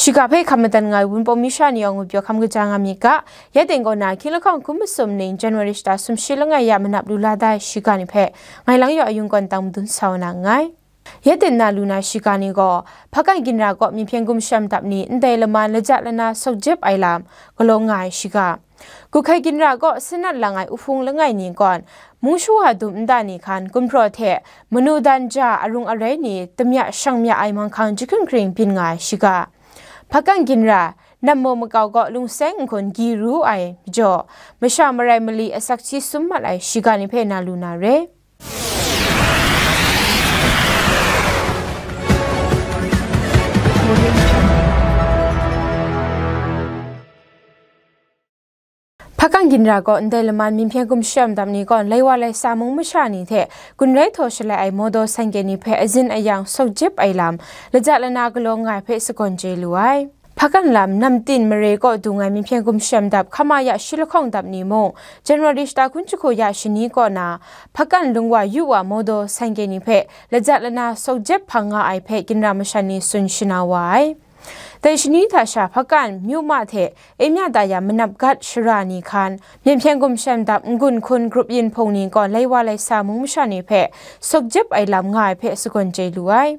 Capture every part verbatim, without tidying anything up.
Shiga hpe hkam madan nga ai Wunpawng mi sha ni yawng ngwi pyaw hkam kaja nga myit ga, ya ting kaw na hkying lahkawng hkun masum ning January shata sumshi langai ya manap lu la da ai shiga ni hpe ngai lang yaw ayung kawn tang madun sa wa na nngai. Ya ting na lu na shiga ni gaw, Hpakan ginra kaw Myinhpyen gumshem dap ni ndai laman laja lana sawk jep ai lam galaw nga ai shiga. Kuhkai ginra kaw sanat lang ai uhpung langai ni kawn, mung shawa dum nta ni hkan gumhpraw hte manu dan ja arung arai ni damya shang mya ai manghkang jahkring hkring byin nga ai shiga. Hpakan ginra, nammaw makau kaw lungseng nhkun gyi ru ai majaw, masha marai mali asak si sum mat ai shiga ni hpe na lu na re. Hpakan ginra kaw ndai laman Myinhpyen gumshem dap ni kawn laiwa laisa mung masha ni hte gun rai htaw shalai ai mawdaw sangke ni hpe azin ayang sawk jep ai lam laja lana galaw nga ai hpe sagawn chye lu ai. Hpakan lam namtin mare kaw dung ai Myinhpyen gumshem dap hkama ya shi lahkawng dap ni mung, January shata hkun jahku ya shani kaw na, Hpakan lungwa yu wa mawdaw sangke ni hpe laja lana sawk jep hpang nga ai hpe ginra masha ni tsun shana wa ai. Dai shani hta sha Hpakan, Myu Ma hte Emya Daya Manap Gat shara ni hkan, Myinhpyen gumshem dap n-gun hkun grup yin hpung ni kawn laiwa laisa mung masha ni hpe sawk jep ai lam nga ai hpe sagawn chye lu ai.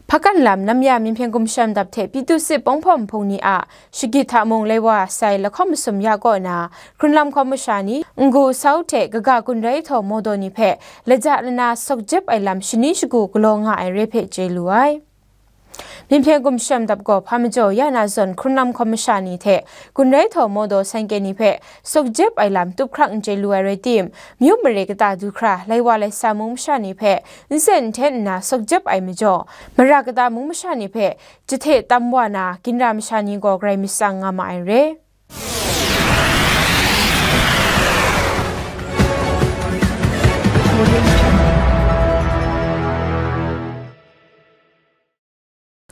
Hpakan lam namya Myinhpyen gumshem dap hte Pitu Sit Pawng Hpawm hpung ni a shagit hta mung laiwa sai lahkawng masum ya kaw na, hkrunlam hkawm masha ni, n-gu sau hte kaga gun rai htaw mawdaw ni hpe laja lana sawk jep ai lam shani shagu galaw nga ai re hpe chye lu ai. Myinhpyen gumshem dap gaw hpa majaw ya na zawn hkrunlam hkawm masha ni hte gun rai htaw mawdaw sangke ni hpe sawk jep ai lam tup hkrak n chye lu ai rai tim, myu mare kata du hkra laiwa laisa mung masha ni hpe nsen nhten nna sawk jep ai majaw, mara kata mung masha ni hpe jahte tam wa na ginra masha ni gaw grai matsang nga ma ai re.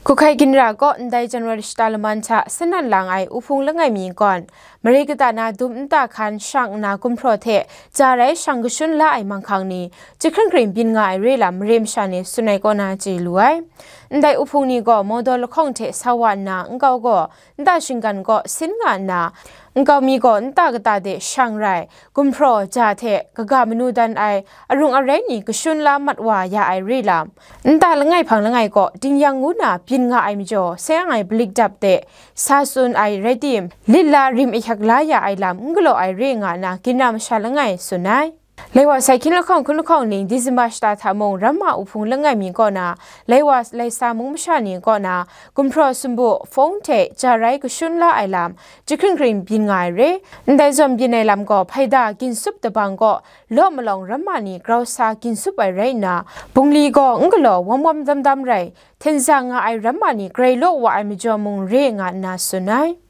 Kuhkai ginra kaw ndai January shata laman hta sanat lang ai uhpung langai mi kawn, mare kata na dum nta hkan shang nna gumhpraw hte ja rai shang kashun la ai manghkang ni jahkring hkring byin nga ai re lam mare masha ni tsun ai kaw na chye lu ai. Ndai uhpung ni gaw mawdaw lahkawng hte sa wa nna nkau gaw nta shinggan kaw sin nga nna, nkau mi gaw nta kata de shang rai, gumhpraw ja hte kaga manu dan ai arung arai ni kashun la mat wa ya ai re lam, nta langai hpang langai kaw dingyang ngu na byin nga ai majaw, seng ai balik dap de sa tsun ai rai tim, lit la rim ahkyak la ya ai lam n galaw ai re nga na ginra masha langai tsun ai. Laiwa sai hkying lahkawng hkun lahkawng ning December shata hta mung ramma uhpung langai mi kaw na, laiwa laisa mung masha ni kaw na, gumhpraw sumbu, fawng hte ja rai kashun la ai lam, jahkring hkring byin nga ai re. Ndai zawn byin ai lam gaw, hpaida ginsup dabang kaw, law malawng ramma ni grau sa ginsup ai rai nna, bungli gaw n galaw wam wam dam dam rai, htenza nga ai ramma ni grai law wa ai majaw mung re nga nna tsun ai.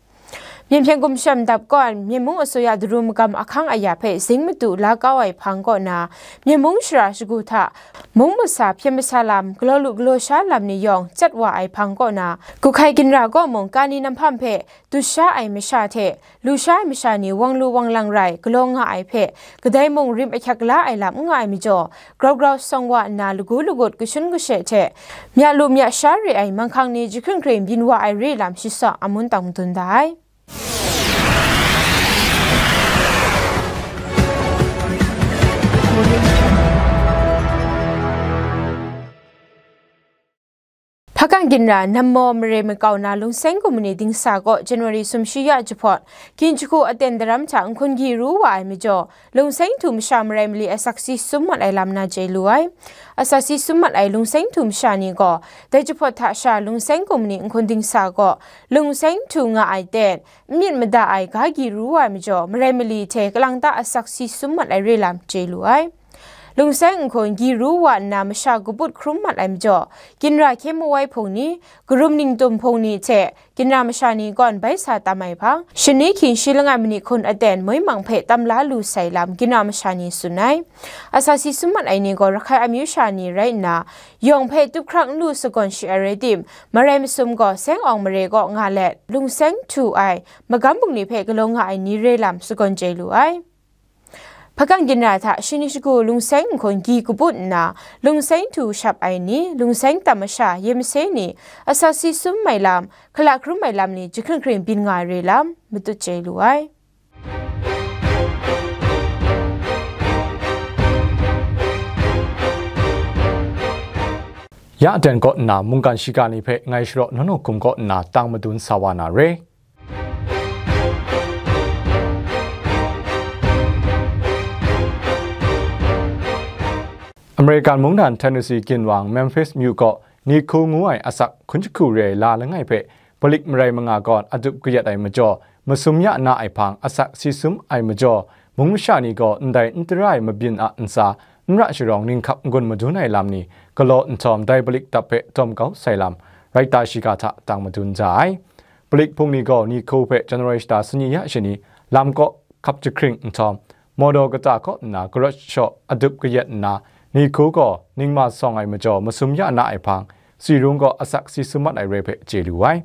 Myinhpyen gumshem dap kawn, Myen mung asuya daru magam ahkang aya hpe zing madu la kau ai hpang kaw na, Myen mung shara shagu hta, mung masa hpyen masa lam, galaw lu galaw sha lam ni yawng chyat wa ai hpang kaw na, Kuhkai ginra kaw mung kani namhpam hpe dut sha ai masha hte, lu sha ai masha ni wang lu wang lang rai, galaw nga ai hpe, kadai mung rim ahkyak la ai lam n nga ai majaw, grau grau sawng wa nna lagu lagut kashun kashe hte, mya lu mya sha re ai manghkang ni jahkring hkring byin wa ai re lam shi saw amun tang madun da ai. Hpakan ginra nammaw mare makau na Lungseng Kumni dingsa kaw January sumshi ya jahpawt, Ginchahku aten daram hta nhkun gyi ru wa ai majaw, Lungseng htu masha marai mali asak si sum mat ai lam na chye lu ai. Asak si sum mat ai Lungseng htu masha ni gaw, dai jahpawt hta sha Lungseng Kumni nhkun dingsa kaw, Lungseng htu nga ai ten, n myit mada ai ga gyi ru wa ai majaw, marai mali hte kalang ta asak si sum mat ai re lam chye lu ai. Lungseng nhkun gyi ru wa nna masha kaput hkrum mat ai majaw, ginra hkye mawai hpung ni, karum ningtum hpung ni hte ginra masha ni kawn bai sa tam ai hpang, shani hkying shi langai manit hkun aten moi mang hpe tam la lu sai lam ginra masha ni tsun ai. Asak si sum mat ai ni gaw Rakhai amyu sha ni rai nna, yawng hpe tup hkrak n lu sagawn shi ai rai tim, marai masum gaw seng awng mare kaw nga let, Lungseng htu ai magam bungli hpe galaw nga ai ni re lam sagawn chye lu ai. Hpagang ginra hta shani shagu lungseng nhkawn gyi kaput nna, lungseng htu shap ai ni, lungseng tam masha ye masei ni, asak si sum ai lam, hkala hkrum ai lam ni jahkring hkring byin nga ai re lam, matut chye lu ai. Ya den kaw nna mungkan shiga ni hpe ngai sharaw nawng nawng hkum kaw nna tang madun sa wa na re. American mungdan Tennessee ginwang Memphis myu kaw Nikko ngu ai asak hkun jahku re ai la langai hpe balik marai manga gawn adup kayat ai majaw, masum ya na ai hpang asak si sum ai majaw, mung masha ni gaw ndai n tara ai mabyin a ntsa, n ra sharawng ninghkap n-gun madun ai lam ni galaw nhtawm, dai balik dap hpe dawm kau sai lam, rai ta shiga hta tang madun ja ai. Balik hpung ni gaw Nikko hpe January shata sani ya shani, lam kaw hkap jahkring nhtawm, Mawdaw kata kaw nna karawt shaw adup kayat nna, Nikko gaw ningma sawng ai majaw masum ya na ai hpang, Sirung gaw asak si sum mat ai re hpe chye lu ai.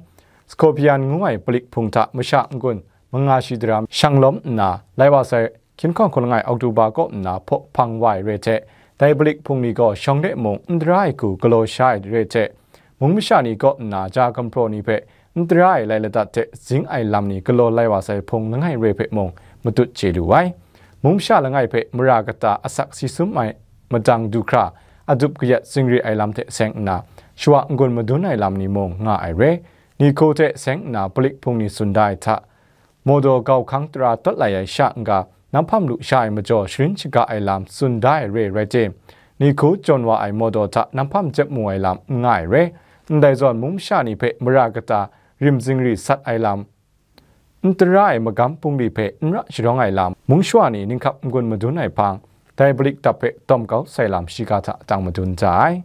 Scorpion ngu ai balik hpung hta masha n-gun manga shi daram shang lawm nna, lai wa sai hkying hkawng hkun langai Oktoba kaw nna hpaw hpang wa ai re hte, dai balik hpung ni gaw shawng de mung n tara ai hku galaw sha ai re hte, mung masha ni kaw nna ja gumhpraw ni hpe n tara ai lai ladat hte zing ai lam ni galaw lai wa sai hpung langai re hpe mung matut chye lu ai. Mung masha langai hpe mara kata asak si sum ai madang du hkra, adup kayat zingri ai lam hte seng nna, shawa n-gun madun ai lam ni mung nga ai re. Nikko hte seng nna balik hpung ni tsun da ai hta, Mawdaw gau hkang tara tawt lai ai sha n-ga, nanghpam lu sha ai majaw sharin shaga ai lam tsun da ai re rai tim, Nikko jawn wa ai Mawdaw hta nanghpam jep mu ai lam n nga ai re. Ndai zawn mung masha ni hpe mara kata rim zingri sat ai lam, n tara ai magam bungli hpe n ra sharawng ai lam, mung shawa ni ninghkap n-gun madun ai hpang, dai balik dap hpe dawm kau sai lam shiga hta tang madun ja ai.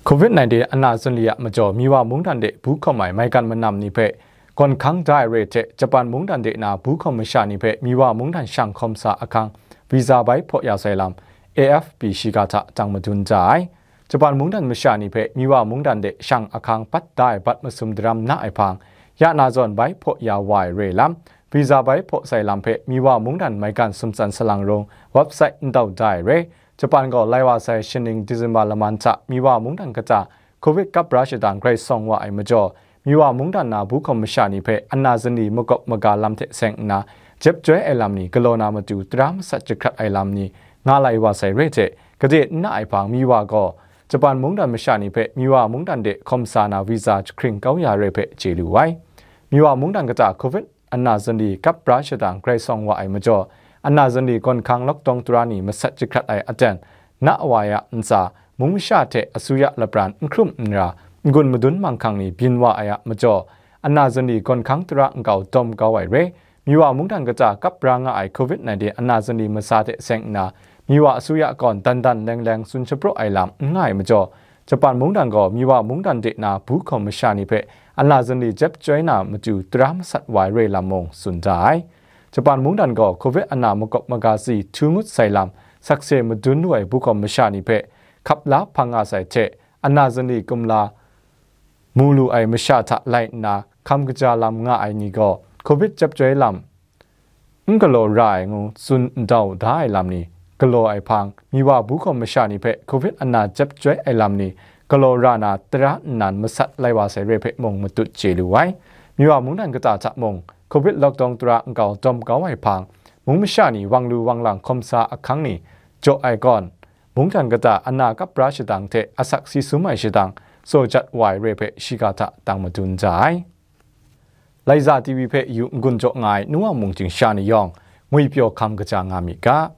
Covid nineteen ana zunli a majaw, Miwa mungdan de bu hkawm ai maigan manam ni hpe gawn hkang da ai re hte, Japan mungdan de na bu hkawm masha ni hpe Miwa mungdan shang hkawm sa ahkang visa bai hpaw ya sai lam, A F P shiga hta tang madun ja ai. Japan mungdan masha ni hpe Miwa mungdan de shang ahkang bat da ai bat masum daram na ai hpang, ya na zawn bai hpaw ya wa ai re lam, visa bai hpaw sai lam hpe Miwa mungdan maigan sumtsan salang rung website n dau da ai re. Japan gaw lai wa sai shaning December laman hta Miwa mungdan kata Covid kap bra shadang grai sawng wa ai majaw, Miwa mungdan na bu hkawm masha ni hpe ana zunli makawp maga lam hte seng nna, jep joi ai lam ni galaw na matu tara masat jahkrat ai lam ni nga lai wa sai re hte, gade n na ai hpang Miwa gaw Japan mungdan masha ni hpe Miwa mungdan de hkawm sa na visa jahkring kau ya re hpe chye lu ai. Miwa mungdan kata Covid ana zunli kap bra shadang grai sawng wa ai majaw, ana zunli gawn hkang lockdown tara ni masat jahkrat ai aten, na wa ai a ntsa, mung masha hte asuya lapran n hkrum n ra, n-gun madun manghkang ni byin wa ai a majaw, ana zunli gawn hkang tara nkau dawm kau ai re. Miwa mungdan kata kap bra nga ai Covid nineteen ana zunli masa hte seng nna, Miwa asuya gawn dan dan leng leng tsun shapraw ai lam n nga ai majaw, Japan mungdan gaw Miwa mungdan de na bu hkawm masha ni hpe ana zunli jep joi na matu tara masat wa ai re lam mung tsun da ai. Japan mungdan gaw Covid ana makawp maga si htu ngut sai lam sakse madun lu ai bu hkawm masha ni hpe hkap la hpang nga sai hte, ana zunli kumla mu lu ai masha hta lai nna hkam kaja lam nga ai ni gaw Covid jep joi lam n galaw ra ai ngu tsun ndau da ai lam ni galaw ai hpang, Miwa bu hkawm masha ni hpe Covid ana jep joi ai lam ni galaw ra na tara nnan masat lai wa sai re hpe mung matut chye lu ai. Miwa mungdan kata hta mung, Covid lockdown tara nkau dawm kau ai hpang, mung masha ni wang lu wang lang hkawm sa ahkang ni jaw ai gawn, mungdan kata ana kap bra shadang hte asak si sum ai shadang tsaw jat wa ai re hpe shiga hta tang madun ja ai. Laiza T V hpe yu n-gun jaw nga ai nu wa mung chyingsha ni yawng, ngwipyaw hkam kaja nga myit ga.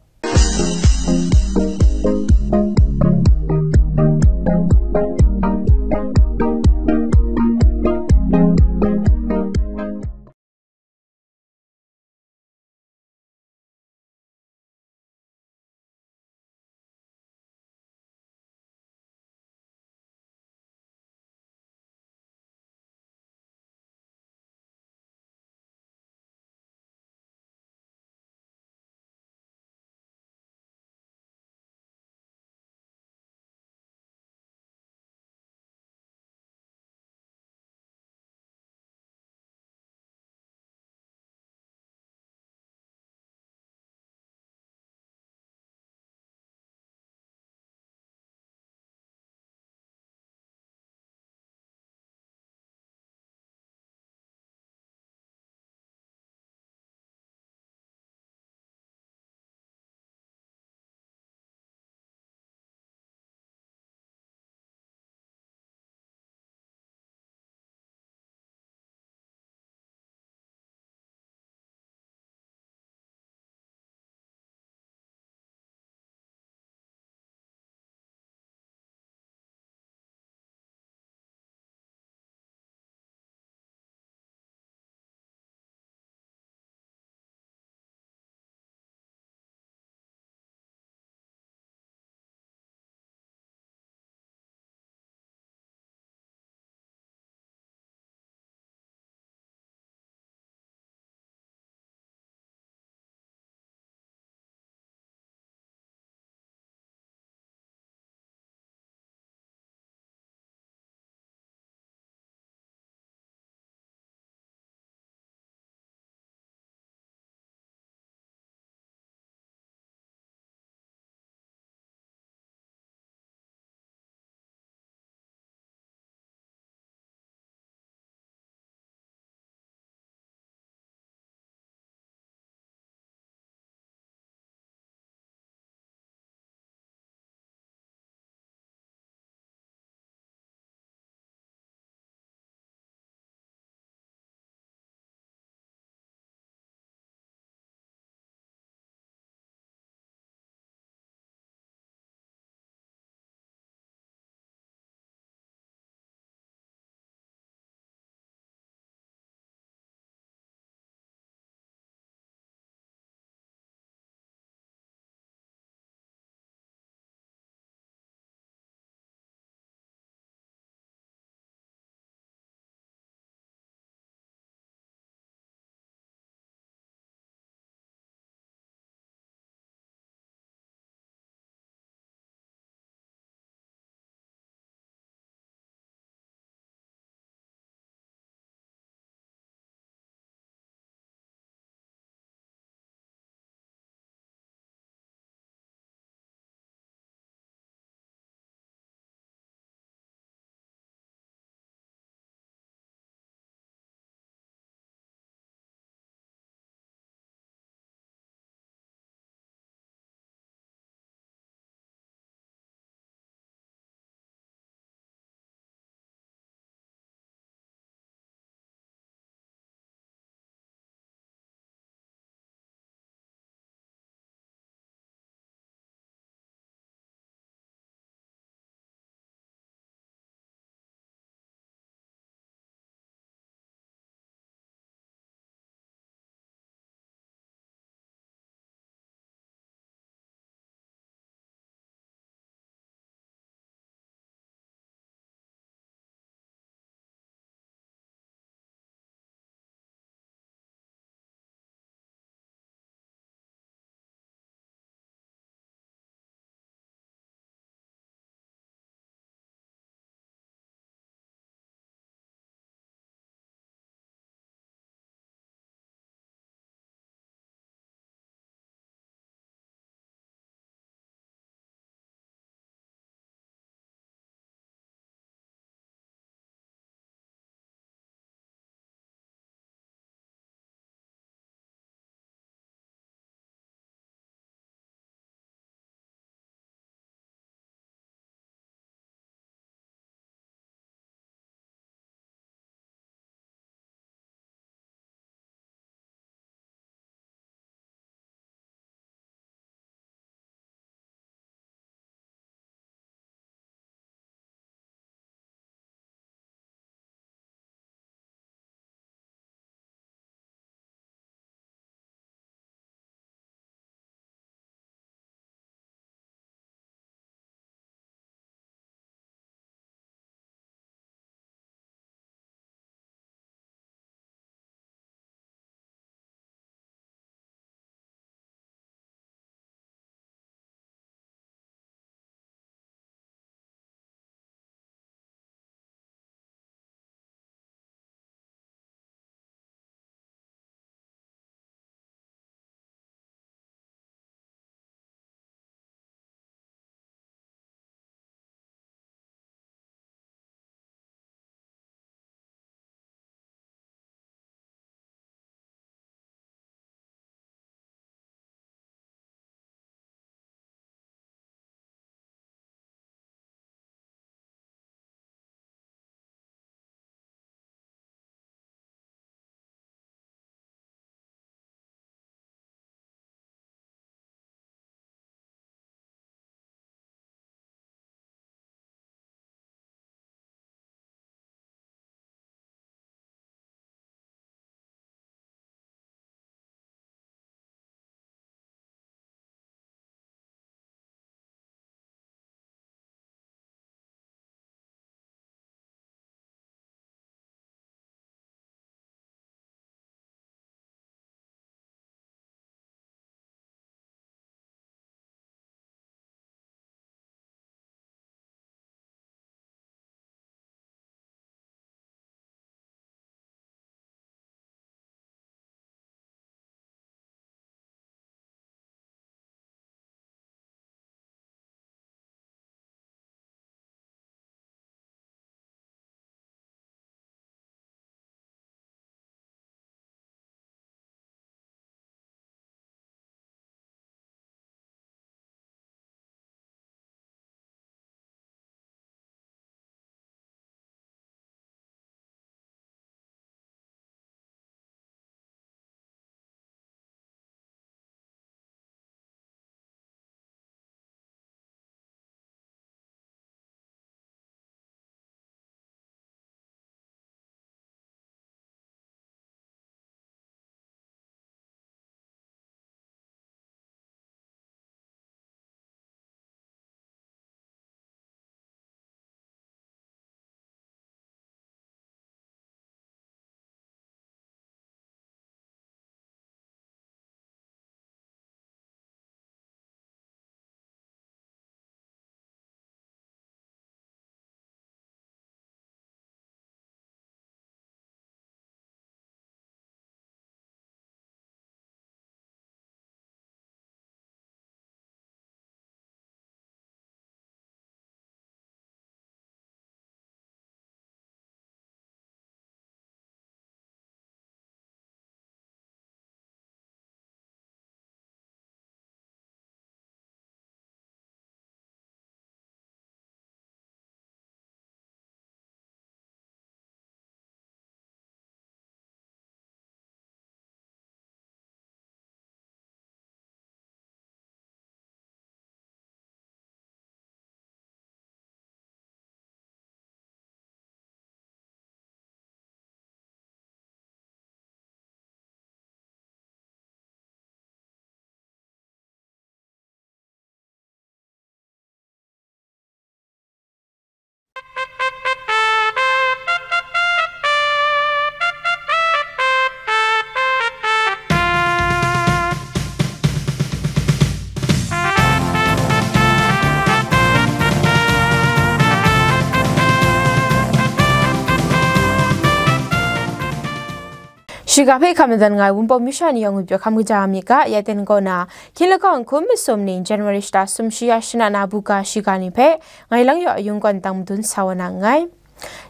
Shiga hpe hkam madan nga ai Wunpawng masha ni yawng ngwipyaw hkam kaja mi ga, ya ten kaw na, hkying lahkawng hkun masum ning January shata sumshi ya shana na buga shiga ni hpe, ngai lang yaw ayung kawn tang madun sa wa na nngai.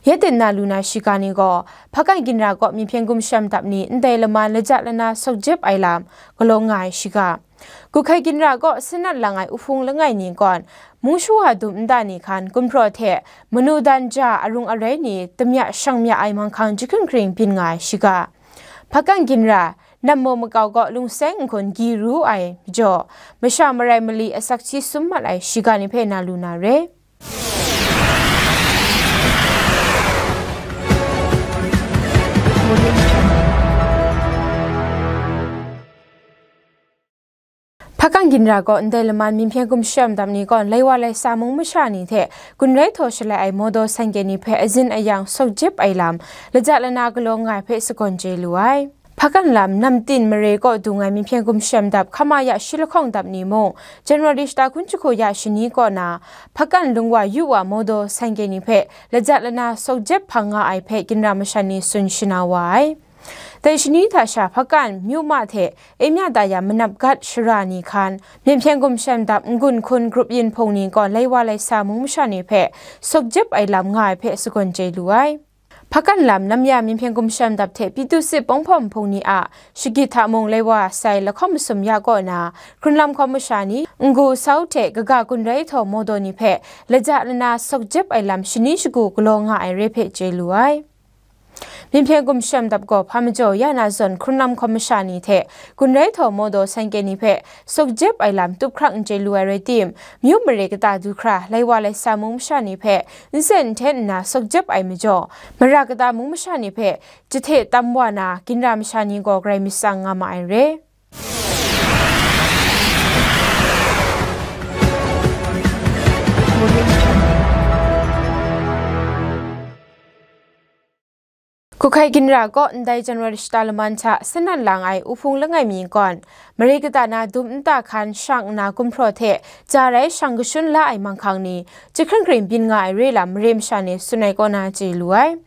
Ya ten na lu na shiga ni gaw, Hpakan ginra kaw Myinhpyen gumshem dap ni ndai laman laja lana sawk jep ai lam galaw nga ai shiga. Guhkai ginra kaw sanat lang ai uhpung langai ni kawn, mung shawa dum nta ni hkan gumhpraw hte manu dan ja arung arai ni damya shang mya ai manghkang jahkring hkring byin nga ai shiga. Hpakan ginra, nammaw makau kaw lungseng nhkun gi ru ai majaw, masha marai mali asak si sum mat ai shiga ni hpe na lu na re. Hpakan ginra kaw ndai laman Myinhpyen gumshem dap ni kawn laiwa laisa mung masha ni hte gun rai htaw shalai ai mawdaw sanke ni hpe azin ayang sawk jep ai lam, laja lana galaw nga ai hpe sagawn chye lu ai. Hpakan lam namtin mare kaw dung ai Myinhpyen gumshem dap hkama ya shi lahkawng dap ni mung, January shata hkun jahku ya shani kaw na, Hpakan lungwa yu wa mawdaw sanke ni hpe laja lana sawk jep hpang nga ai hpe ginra masha ni tsun shana wa ai. Dai shani hta sha Hpakan, Myu Ma hte Emya Daya Manap Gat shara ni hkan, Myinhpyen gumshem dap n-gun hkun grup yin hpung ni kawn laiwa laisa mung masha ni hpe sawk jep ai lam nga ai hpe sagawn chye lu ai. Hpakan lam namya Myinhpyen gumshem dap hte Pitu Sit Pawng Hpawm hpung ni a shagit hta mung laiwa sai lahkawng masum ya kaw na, hkrunlam hkawm masha ni, n-gu sau hte kaga gun rai htaw mawdaw ni hpe laja lana sawk jep ai lam shani shagu galaw nga ai re hpe chye lu ai. Myinhpyen gumshem dap gaw hpa majaw ya na zawn hkrunlam hkawm masha ni hte gun rai htaw mawdaw sanke ni hpe sawk jep ai lam tup hkrak n chye lu ai rai tim, myu mare kata du hkra laiwa laisa mung masha ni hpe nsen nhten nna sawk jep ai majaw, mara kata mung masha ni hpe jahte tam wa na, ginra masha ni gaw grai matsang nga ma ai re. Guhkai ginra kaw ndai January shata laman hta sanat lang ai uhpung langai mi gawn, mare kata na dum nta hkan shang nna gumhpraw hte ja rai shang kashun la ai manghkang ni, jahkring hkring byin nga ai re lam mare masha ni tsun ai kaw na chye lu ai.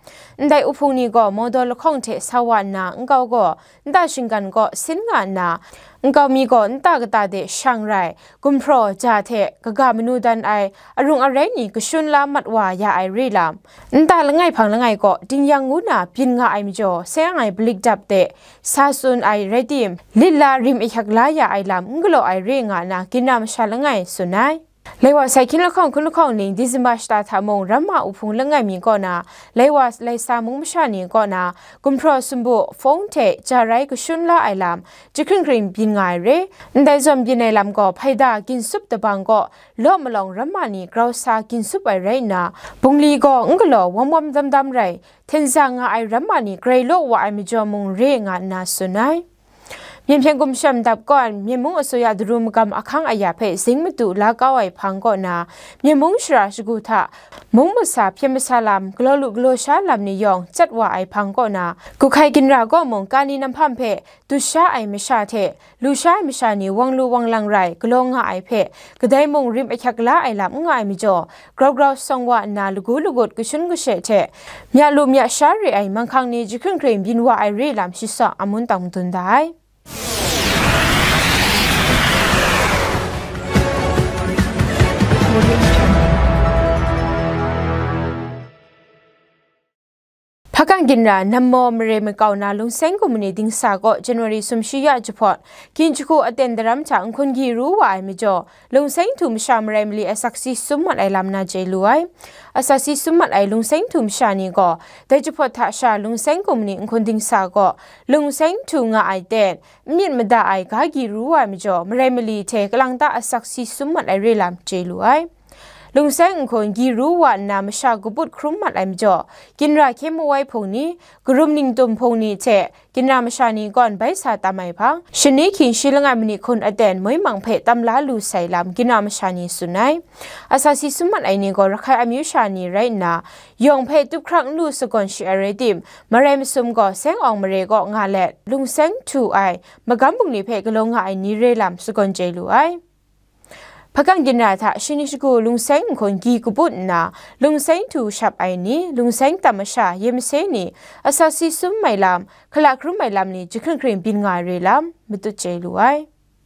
Ndai uhpung ni gaw mawdaw lahkawng hte sa wa nna nkau gaw nta shinggan kaw sin nga nna, nkau mi gaw nta kata de shang rai, gumhpraw ja hte kaga manu dan ai arung arai ni kashun la mat wa ya ai re lam, nta langai hpang langai kaw dingyang ngu na byin nga ai majaw, seng ai balik dap de sa tsun ai rai tim, lit la rim ahyak la ya ai lam n galaw ai re nga na, ginra masha langai tsun ai. Laiwa sai hkying lahkawng hkun lahkawng ning December shata hta mung, ramma uhpung langai mi kaw na, laiwa laisa mung masha ni kaw na, gumhpraw sumbu, fawng hte ja rai kashun la ai lam, jahkring hkring byin nga ai re. Ndai zawn byin ai lam gaw, hpaida ginsup dabang kaw, law malawng ramma ni grau sa ginsup ai rai nna, bungli gaw n galaw wam wam dam dam rai, hten za nga ai ramma ni grai law wa ai majaw mung re nga nna tsun ai. Myinhpyen gumshem dap kawn, Myen mung asuya daru magam ahkang aya hpe zing matu la kau ai hpang kaw na, Myen mung shara shagu hta, mung masa hpyen masa lam, galaw lu galaw sha lam ni yawng chyat wa ai hpang kaw na, Guhkai ginra kaw mung kani namhpam hpe dut sha ai masha hte, lu sha ai masha ni wang lu wang lang rai, galaw nga ai hpe, kadai mung rim ahkyak la ai lam n nga ai majaw, grau grau sawng wa nna lagu lagut kashun kashe hte, mya lu mya sha re ai manghkang ni jahkring hkring byin wa ai re lam shi saw a mun tang madun da ai. Hpakan ginra nammaw mare makau na Lungseng Kumni dingsa kaw January sumshi ya jahpawt, Ginchahku aten daram hta nhkun gi ru wa ai majaw, Lungseng htu masha marai mali asak si sum mat ai lam na chye lu ai. Asak si sum mat ai Lungseng htu masha ni gaw, dai jahpawt hta sha Lungseng Kumni nhkun dingsa kaw, Lungseng htu nga ai ten, n myit mada ai ga gi ru wa ai majaw, marai mali hte kalang ta asak si sum mat ai re lam chye lu ai. Lungseng nhkun gi ru wa nna masha kaput hkrum mat ai majaw, ginra hkye mawai hpung ni, karum ningtum hpung ni hte ginra masha ni kawn bai sa tam ai hpang, shani hkying shi langai manit hkun aten moi mang hpe tam la lu sai lam ginra masha ni tsun ai. Asak si sum mat ai ni gaw Rakhai amyu sha ni rai nna, yawng hpe tup hkrak n lu sagawn shi ai rai tim, marai masum gaw seng awng mare kaw nga let, Lungseng htu ai magam bungli hpe galaw nga ai ni re lam sagawn chye lu ai. Hpagang ginra hta shani shagu lungseng nhkawn gyi kaput nna, lungseng htu shap ai ni, lungseng tam masha ye mase ni, asak si sum ai lam, hkala hkrum ai lam ni jahkring hkring byin nga ai re lam, matut chye lu ai.